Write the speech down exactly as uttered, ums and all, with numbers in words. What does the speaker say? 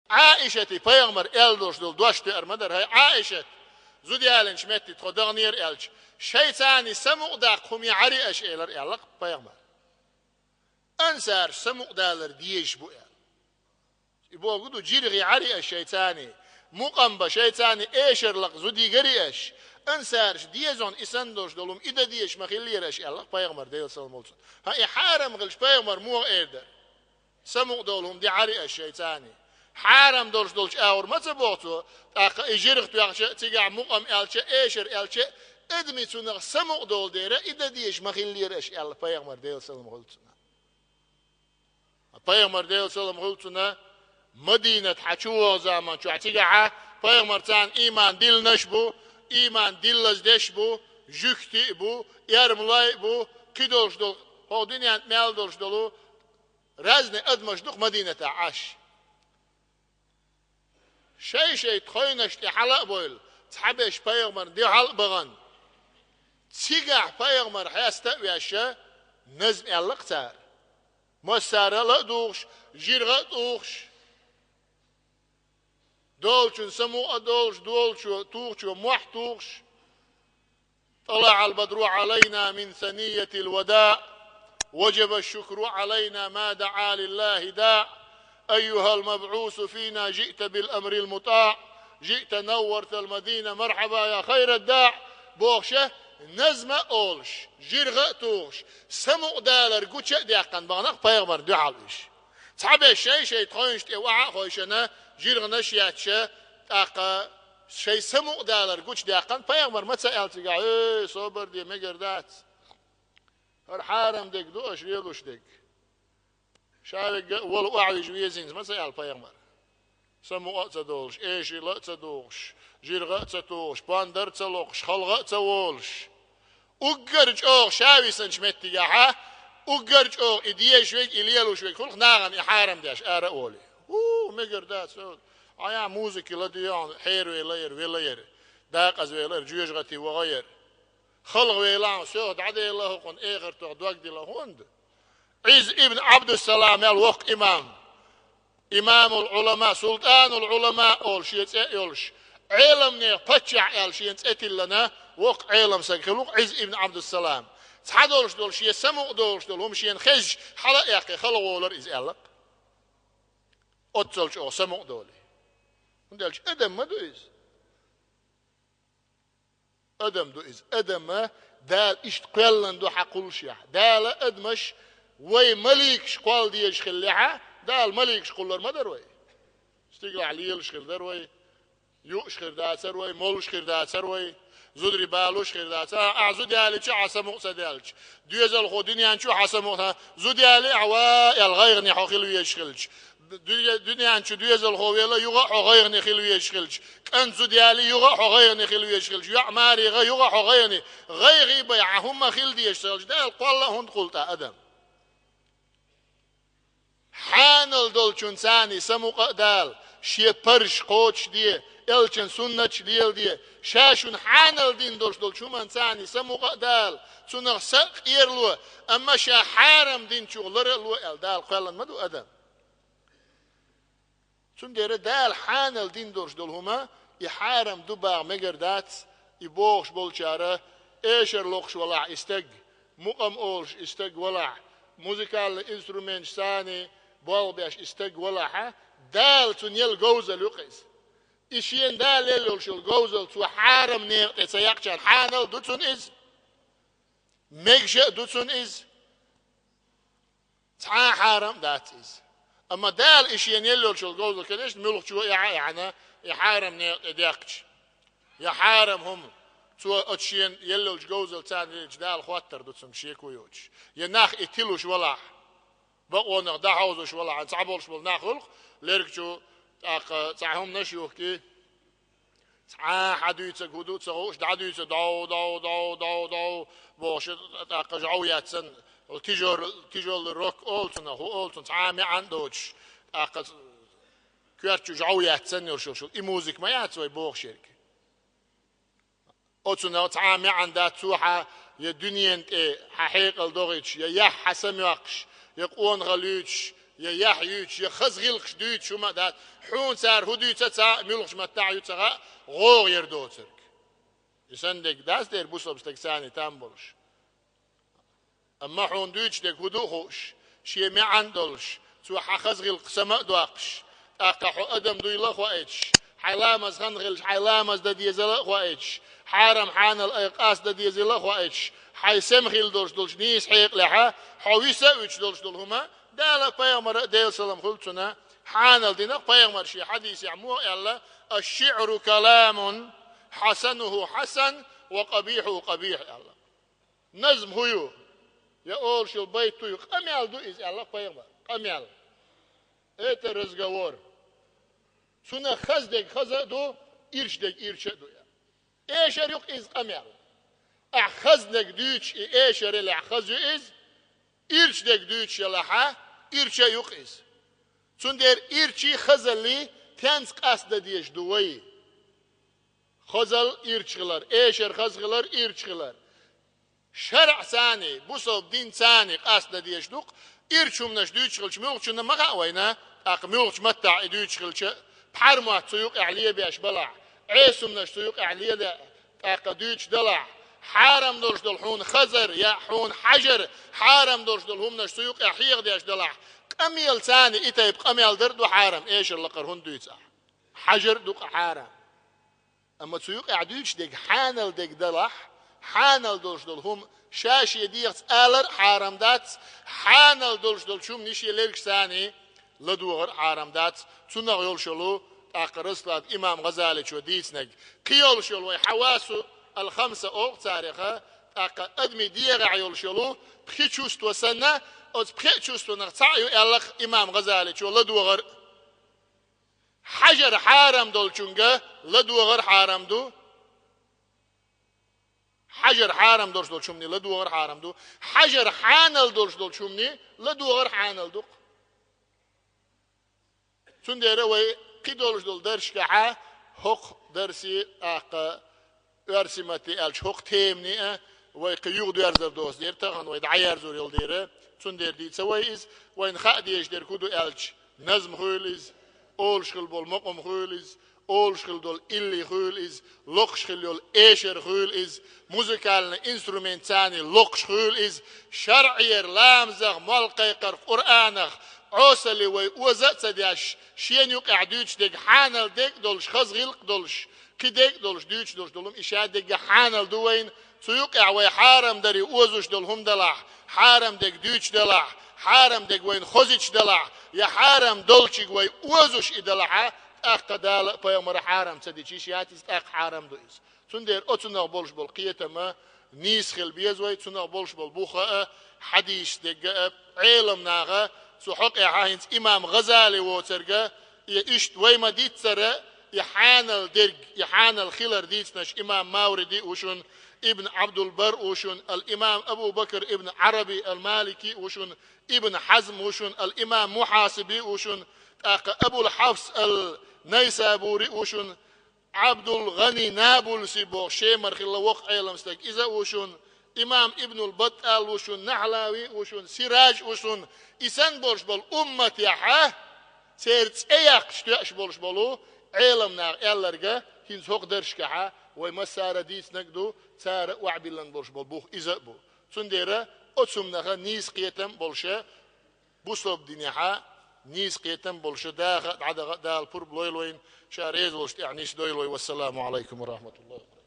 Ӏаишата пайхамар аьлла долуш долу дош тоьар ма дара: «ХӀай, Ӏаишат, зуда ялийначу метте тхо даханера», аьлча, «Шайца самукъадаккха хӀума яхьарий аша?» элира аьлла пайхамар. Ансараш самукъадалар дезаш бу аьлла. И бохург ду, жиргӀа яхьарий аша шайца, мукъам бан шайца, эшар лакха зуда йигарий аша? Ансараш дезонан и санна долуш долу хӀума и дан дезаш ма хиллера аша аьлла пайхамар, Делан салам хуьлда цунна. ХӀан, и хьарам хилча пайхамар муха эр дара? Самукъадолу хӀума дехьарий аша шайца? Хьарам долуш долчу агӀор ма ца боху цо, тӀаккха и жиргӀа тоьхча а, цигахь мукъам аьлча а, эшар аьлча а, адамийн цунах самукъадолу дера и дан дезаш ма хиллера аша аьлла пайхамар, Делан салам хуьлда цунна. Пайхамар, Делан салам хуьлда цунна, Мадинат хьа чу вогӀу заман чохь цигахьа пайхамарца ийман диллинарш бу, ийман диллаза деш бу, жуьгтий а бу, эрмалой а бу, кхидолуш долу, хӀокху дуьненна мел долуш долу разный адамаш ду-кх Мадинатахь Ӏаш. Шай-шай тхойнаш тӀе хьала а бевлла, цхьаберш пайхамарна дуьхьал а бахана, цигахь пайхамар хьеста а веш, назма аьлла-кх цара. Массара а ла а дугӀуш, жиргӀа а тӀугӀуш, долчун самукъа а долуш, долчо, тухучо мохь тухуш: «طلع البدر علينا من ثنية الوداع، وجب الشكر علينا ما دعا لله داع، أيها المبعوث فينا جئت بالأمر المطاع، جئت نورت المدينة مرحبا يا خير الداع», бохуш, назма а олуш, жиргӀа а тухуш, самукъадалар гуча а даьккхина бахана-кх пайхамарна дуьхьал уьш. Цхьаберш шай-шай тхойнаш тӀе охьа а хойшина, жиргӀанаш а етташ, тӀаккха шайн самукъадалар гучудаьккхина, пайхамар ма ца аьлла цигахь: «Э, собар де, мегар дац. ХӀара хьарам дерг ду аша лелош дерг. Ша верг а вала охьавижа веза хӀинца», ма ца аьлла пайхамар. Самукъа а ца долуш, эшийла а ца дугӀуш, жиргӀа а ца тухуш, пондар а ца локхуш, халгӀа а ца волуш, уггар чӀогӀа ша висинчу меттигехьа, уггар чӀогӀа и дезаш верг, и лелош верг хуьлу-кх нахана и хьарам деш ара а волий. У, мегар дац, Ӏа яа музыка ладоьгӀна, хьераве лайра, ве лайра, дакъаза ве лайра, жоьжахати вахайра. ХалгӀа ве лахьа, соьх дӀаделла хӀокхунна, эхартох дог дилла хӀунда? Ӏиз ибн Ӏабдуссалам аьлла воккха имам. Имамул Ӏулама, Султанул Ӏулама олу шен цӀе а йолуш, Ӏеламнех паччахь аьлла шена цӀе тиллина, воккха Ӏелам саг хилла ву-кх Ӏиз ибн Ӏабдуссалам. Цхьадолуш долу шен самукъа долуш долу хӀума шена хезча, хьала а яьккхи, халгӀа волара иза аьлла-кх. Оццал чӀогӀа самукъа долий. ХӀунда аьлча адам ма ду иза. Адам ду иза. Адама Дала иштта кхоьллина ду хьан кхуллушехь. Дала адамаш вай маликаш кхолла дезаш хиллехьа, Дала маликаш кхуллар ма дара вай. Стигалахь лелаш хир дара вай, юуш хир дацара вай, молуш хир дацара вай, зударий балош хир дацара. Ахьа зуда ялийча, хьан самукъа ца даьлча, доьзалхо дуьнен чу хьан самукъа, зуда ялий ахьа, ва аьлла, гӀайгӀане хьо хила везаш хилча, дуьне-, дуьнен чу доьзалхо вела, юха а хьо гӀайгӀане хила везаш хилча, кӀант зуда ялий, юха а хьо гӀайгӀане хила везаш хилча, йоӀ маре гӀа, юха а хьо гӀайгӀане, гӀайгӀий бай, хьан хӀумма хила дезаш ца хилча, Дала кхолла а хӀунда кхуллу тӀаккха адам? Хьанал долчунца самукъа а дала, шен парзаш кхочушде, элчан суннаташ леладе, ша шуна хьанал дина долуш долчу хӀуманца самукъа а дала, цунах са а къерло, амма ша хьарам динчух лара а ло аьлла, Дала кхоьллина ма ду адам. Цундела Дала хьанал дина долуш долу хӀума, и хьарам ду баха мегар дац, и бохуш болчара, эшар локхуш валахь и стаг, мукъам олуш и стаг валахь, музыкальный инструменташца болх беш и стаг валахьа, Дала цунна елла говзал ю-кх иза. И шена Дала елла йолуш йолу говзал цо хьарам некъа тӀе ца яьккхичарна, хьанал ду цунна иза? Мегаш а ду цунна иза? Цхьа а хьарам а дац иза. Амма Дала и шена елла йолчул говзал, конечно, муьлххачо а яхьа а яхьна, и хьарам некъа тӀе дехкача, я хьарам хӀума, цо оцу шена елла йолчу говзалца лелча, Дала хоттар ду цунна шеко йоцуш. Я нах и тилуш валахь, бакъонах дӀахьовзуш валахь, цхьаболуш болу нах хуьлу-кх, лергачу, тӀаккха цхьа хӀуманаш юхкий. Цхьа а хьан дуьйцург хӀун ду а ца хууш, дӀадуьйцу, дов, дов, дов, дов, дов бохуш, тӀаккха жӀов яц санна, тяжёлый, тяжёлый рок олу цунах, хӀун олу цунах, цхьа а маьӀна а доцуш, тӀаккха коьрта чу жӀов яц санна йолуш йолуш. И музыка ма яц вай бохуш ерг. Оцунах цхьа а маьӀна дац, цо хьан я дуьненан тӀе хьан хьекъал дохуьйтуш, я яхь хьан самоькхуш, я къонахалла юьйцуш, я яхь юьйцуш, я хаза гӀиллакхаш дуьйцуш хӀума а дац, хьуна цара хӀун дуьйцу а ца хаьа, муьлхачу маттахь а ю ца хаьа, гӀогӀа яр доцург. И санна дерг дац дера бусалба стаг царна там болуш. Амма хьуна дуьйцуш дерг хӀун ду а хууш, шен маьӀна а долуш, цо хьан хаза гӀиллакх сама а доккхуш, тӀаккха хьо адам дуйла а хоуьйтуш, хьайн ламаз хан хилча, хьайн ламаз дан дезал а хоуьйтуш, хьарам хьанал айхьа къаста дан дезал а хоуьйтуш, хьайн сема хилла долуш долчу нийса хьекъалехь хьо виса а вуьтуш долуш долу хӀума, Дала а, пайхамара а, Делан салам хуьлда цунна, хьанал дина. Пайхамара шен хьадисехь муха аьлла: «Аш-шиъру каламун, хьасануху хьасан, ва къабихьуху къабихь», аьлла. Назм хӀун ю? Я олуш йолу байт хӀун ю? Къамел ду иза, аьлла пайхамара. Къамел. Это разговор. Цунах хаза дерг хаза а ду, ирча дерг ирча а ду, аьлла. Эшар ю-кх иза къамел. Ахь хаза дерг дуьйцуш и эшар елахь, хаза ю иза, ирча дерг дуьйцуш елахь, ирча а ю-кх иза. Цундела ирчий, хазаллий тенца къастадан дезаш ду вай? Хазалла ирча хилар, эшар хаза хилар ирча хилар. ШарӀаца а, бусалба динца а къастадан дезаш ду-кх, ирча хӀуманаш дуьйцуш хилча, муьлххачунна ма хаьа вайна, тӀаккха муьлххачу маттахь и дуьйцуш хилча, пхьармотт цу юкъехь лебеш балахь, Ӏеса хӀуманаш цу юкъехь леле, тӀаккха дуьйцуш далахь, хьарам долуш долу хьуна хазар я хьуна хьажар, хьарам долуш долу хӀуманаш цу юкъехь хьехадеш далахь, къамелаца а и тайпа къамел дар а ду хьарам, эшар лакхара хӀунда дуьйцу ахь? Хьажар а ду-кх хьарам. Амма цу юкъехь дуьйцуш дерг хьанал дерг далахь, хьанал долуш долу хӀума ша шен дегӀаца алар а хьарам дац, хьанал долуш долчу хӀуманийн шен лергашца а ладогӀар а хьарам дац. Цунах йолуш йолу, тӀаккха расслад имам ГӀазаличо дийцинарг, кхин йолуш йолу вай хьавасу ал-хамса олу-кх царех, тӀаккха адамийн дегӀехь йолуш йолу пхи чувство санна, оцу пхеа чувствонах цхьаъ ю аьлла-кх имам ГӀазаличо, ладогӀар а. Хьажар хьарам долчуьнга ладогӀар хьарам ду. Хьажар хьарам долуш долчу хӀуманийн ладогӀар хьарам ду. Хьажар хьанал долуш долчу хӀуманийн ладогӀар хьанал ду-кх. Цундела вай кхин долуш долу дарсашкахь хӀокху дарсий, тӀаккха оьрсийн маттахь аьлча хӀокху теманийн а вай кхин юхадоьрзур доцу дера, тахана вай дӀаерзор йолу дера, цундела дийца вай иза, вайна хаа дезаш дерг хӀун ду аьлча, назм хуьйла иза, олуш хилла болу макъам хуьйла иза, олуш хилла долу илли хуьйла иза, локхуш хилла йолу эшар хуьйла иза, музыкальный инструментаца а локхуш хуьйла иза, шарӀера, ламазах, молла кхайкхарх, Къуръанах, Ӏесаллин вай оза а ца деш, шена юкъахь дуьйцуш дерг хьанал дерг а долуш, хаза гӀиллакх а долуш, кхин дерг а долуш, дуьйцуш долуш долу хӀума, и шадерг а хьанал ду вайна, цу юкъахь вай хьарам даре озуш долу хӀума далахь, хьарам дерг дуьйцуш далахь, хьарам дерг вайна хозуьйтуш далахь, я хьарам долчуьнга вай озуш и далахь, тӀаккха Дала а, пайхамара а хьарам ца дича йиш яц иза, тӀаккха хьарам ду иза. Цундела оцунах болуш болу кхетам а нийса хила беза вай, цунах болуш болу бух а, хьадисаш дерг а, Ӏеламнаха, цу хьокъехь хӀинца имам ГӀазали воцург а, и иштта вай ма-диццара, и хьанал дерг, и хьанал хилар дийцинарш имам Мавриди а ву шуна, Ибн Ӏабдул-Барр а ву шуна, ал-имам Абу Бакр ибн Ӏараби ал-Малики а ву шуна, Ибн Хьазм а ву шуна, ал-имам Мухьасиби а ву шуна, тӀаккха Абул-Хьафс ал-Найсабури а ву шуна, Ӏабдул-ГӀани Набулси боху Шемара хилла воккха Ӏелам стаг, иза а ву шуна, имам Ибнул-БаттӀал ву шуна, Нахьлави а ву шуна, Сираж а ву шуна, и санна болуш болу умматехь церан цӀе яккхаш тоьаш болуш болу Ӏеламнаха аьлларг а, хӀинца хӀокху дарсашкахь вай массара а дийцинарг а ду, цара а охьабиллина болуш болу бух иза а бу. Цундела оцу хӀуманах нийса кхетам а болуш, бусалба динехь нийса кхетам а болуш даха а, дӀадаха а Дала пурба лойла вайна, Ша реза волчу тӀехь нисдойла вай. Вассаламу Ӏалайкум ва рахьматуллахӀи ва баракатухӀ.